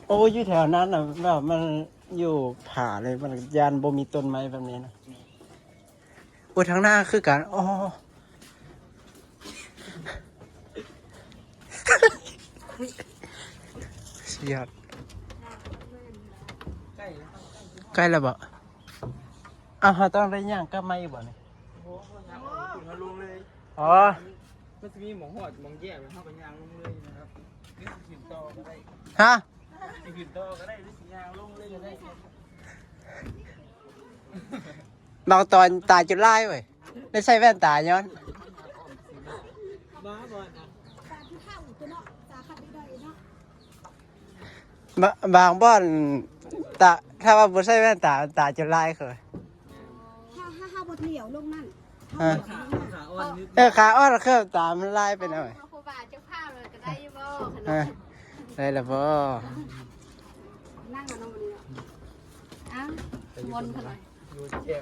ໂອ້ ຢູ່ແຖວນັ້ນນະ ແບບມັນຢູ່ຜາເລີຍ ມັນຢ້ານບໍ່ມີຕົ້ນໄມ້ແບບນີ້ນະ. ໂອ້ ທາງໜ້າຄືກັນ. ອໍ ສຸດຍອດ. ໃກ້ແລ້ວບໍ່? ອ້າວ ເຮົາຕ້ອງໄດ້ຍ່າງກັບມາອີກບໍ່ນີ້? ອໍ ມັນຊິມີໝ່ອງຮອດໝ່ອງແຍກ ແລ້ວເຮົາກໍຍ່າງລົງເລີຍນະຄັບ. ຂຶ້ນຕໍ່ກໍໄດ້. ຮະ? ຂຶ້ນຕໍ່ກໍໄດ້ ຫຼືຊິຍ່າງລົງເລີຍກໍໄດ້. ບາງຕອນຕາຈົນລາຍເວີຍ ໄດ້ໃສ່ແວ່ນຕາຍ້ອນ. ບາງ ບາງບ່ອນຕາ ຖ້າວ່າບໍ່ໃສ່ແວ່ນຕາ ຕາຈົນລາຍເຄີຍ. ຖ້າ ຖ້າເຮົາບໍ່ຫຼຽວລົງນັ້ນ ເຮົາ ເອີ ຂາອ່ອນເຄີຍຕາມັນລາຍໄປໜ້ອຍ. ເຮົາ ເຮົາບໍ່ວ່າເຈົ້າພາບເລີຍກໍໄດ້ຢູ່ບໍ່? ເອີ ໄດ້ລະບໍ່? ນັ່ງເອົານຳມື້ນີ້ເນາະ. ອ້າວ ມັນເທົ່າໃດ? ຢູ່ແຈ້ງ.